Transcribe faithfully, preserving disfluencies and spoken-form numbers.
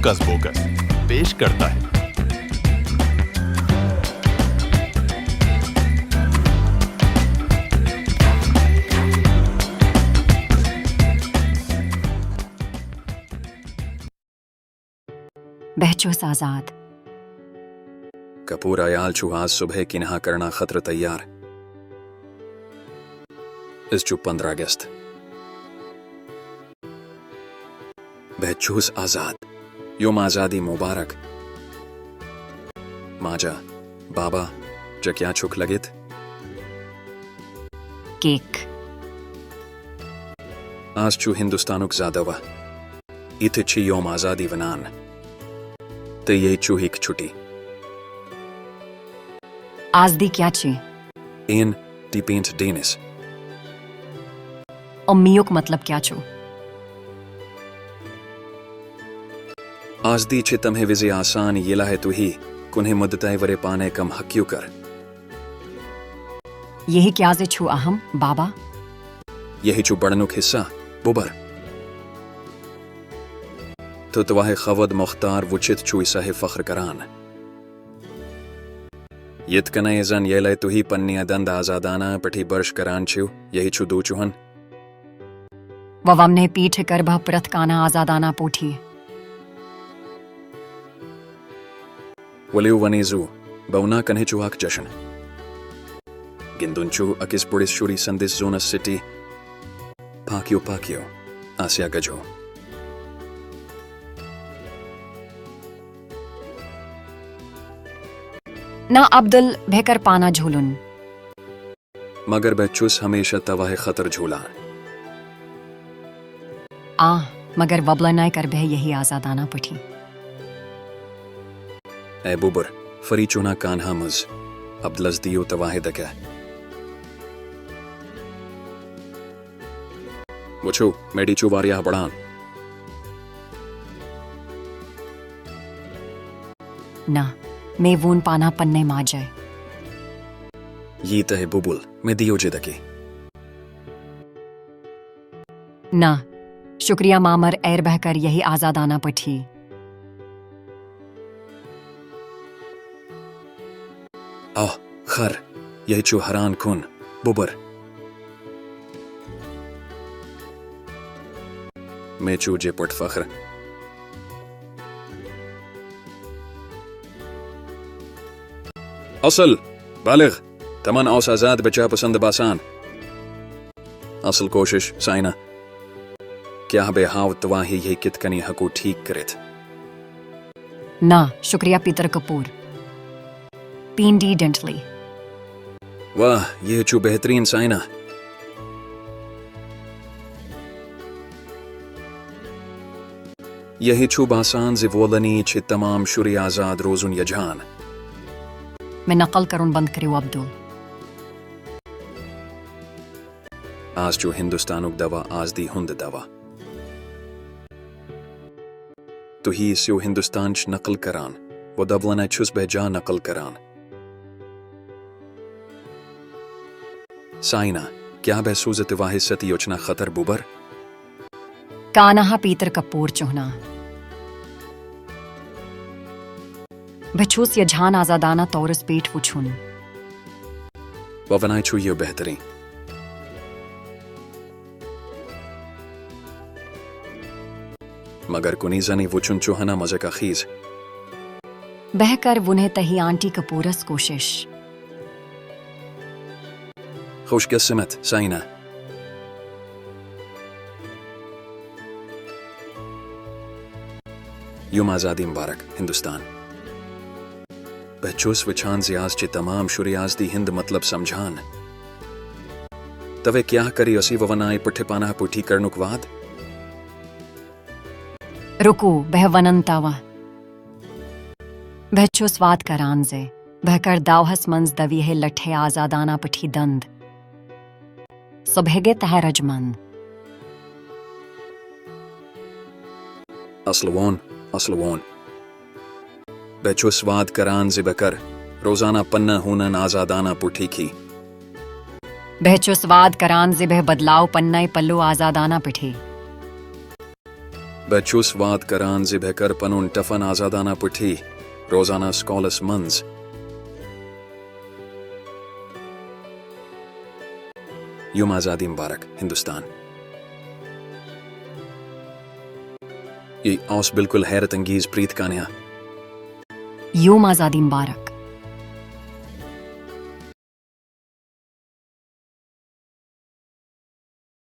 کس بوکس پیش کرتا ہے۔ بہٕ چھُس آزاد۔ کپور عیال چھُ آز صبحے کینہا کرنا خٲطرٕ تیار۔ أزۍ چھُ پندرہ اگست۔ بہٕ چھُس آزاد۔ یوم آزادی مبارک۔ ماجا، بابا، ژےٚ کیٛاہ چھُکھ لٔگِتھ؟ کیک۔ آز چھُ ہندوستانُک زا دۄہ۔ یتھ چھِ یوم آزادی ونان۔ تہٕ یہِ چھُ ہک چھُٹی۔ آزدی کیٛاہ چھِ؟ Independence. امیُک مطلب کیٛاہ چھُ؟ آزدی چھِ تمہِ وِزِ آسان ییٚلہِ تُہۍ کُنہِ مُدتہٕ ورِ پانے کم ہکیو کر۔ یہِ کیٛازِ چھُ اہم، بابا؟ یہِ چھُ بڑنُک حصہ، بُبر۔ تہٕ تۄہہِ خود مختار وٕچھِتھ چھُ سہے فخر کران۔ یِتھ کٔنۍ زن ییٚلہِ تُہۍ پننہِ دند آزادانہ پٹھی برش کران چھِو، یہِ چھُ دوچوہن۔ ووامنے پیٹھ کر بہ پرتھ کانہ آزادانہ پوٹھی۔ ؤلِو وۄنۍ زُو، بونا کنہِ چھُ اکھ جشن۔ گِنٛدُن چھُ أکِس بٔڑِس شُرۍ سٕنٛدِس زوٗنَس سۭتۍ۔ پھاکِو، پھاکِو، آسیا گجو۔ نہ عبدل، بہٕ کر پانہ جھولُن۔ مگر بہٕ چھُس ہمیشہ توہہِ خٲطرٕ جھولان۔ آ، مگر وبلنائے کر بہٕ یہی آزادانہ پٹھی۔ اے بُبر، فری چونا کانہا مز۔ عبدلس دیو توہہِ دکہ۔ وٕچھِو، میڈی چھُ واریاہ بڑان۔ نہ، مےٚ ووٚن پانہ پننے ماجے۔ یی تۄہہِ بُبُل، مےٚ دیو جدکے۔ نہ، شکریہ مامر ایر بہٕ کر یہی آزادانہ پٹھی۔ آہ، خر، یہِ چھُ حیران کُن، بُبر۔ مےٚ چھُ جے پٹھ فخر۔ اصل، بالغ، تمن اوس آزاد بچا پسند باسان۔ اصل کوشش، سائنا۔ کیٛاہ بہٕ ہاو توہہِ یہِ کِتھ کٔنۍ ہٮ۪کو ٹھیک کٔرِتھ؟ نہ، شکریہ پیتر کپور۔ پین ڈی ڈینٹلی۔ واہ، یہِ چھُ بہترین، سائنا۔ یہِ چھُ باسان زِ وولنی چھِ تمام شُرۍ آزاد روزُن یژھان۔ مےٚ نقل کرُن بند کٔرِو، عبدل۔ آز چھُ ہندوستانُک دوا آزدی ہُنٛد دوا۔ تُہۍ ٲسِو ہندوستانٕچ نقل کران، وۄدبلنہ چھُس بہٕ جا نقل کران۔ سائنا، کیٛاہ بہٕ سوزٕ توہہِ ستی یوچنا خٲطرٕ بُبر؟ کانہا پیتر کپور چوہنا۔ بہٕ چھُس یژھان آزادانہ طورس پیٹھ وٕچھُن۔ ووناے چھُ یہِ بہترین۔ مگر کُنی زنی وٕچھُن چھُ ہنا مزک اخیز۔ بہٕ کر وُنہِ تہی آنٹی کپورس کوشش۔ خوش قسمت، سائنا۔ یوم آزادی مبارک، ہندوستان۔ بہٕ چھُس وٕچھان زِ آز چھِ تمام شُرۍ آزدی ہُنٛد مطلب سمجھان۔ توے کیٛاہ کری اسی ووناے پٹھِ پانہ پٹھی کرنُک وعد؟ رُکو، بہٕ ونن توہہِ۔ بہٕ چھُس وعد کران زِ بہٕ کر داوہس منٛز دویہے لٹھے آزادانہ پٹھی دند۔ صبحگے تہرج مند۔ اصل وون، اصل وون۔ بہٕ چھُس وعد کران زِ بہٕ کر روزانہ پننہ ہونن آزادانہ پٹھی کھی۔ بہٕ چھُس وعد کران زِ بہٕ بدلاو پننے پلو آزادانہ پٹھی۔ بہٕ چھُس وعدٕ کران زِ بہٕ کرٕ پنُن ٹفن آزادانہ پٲٹھۍ روزانہ سکولس منٛز۔ یوم آزادی مبارک، ہندوستان۔ یہ اوس بالکل حیرت انگیز پریت کانہا۔ یوم آزادی مبارک۔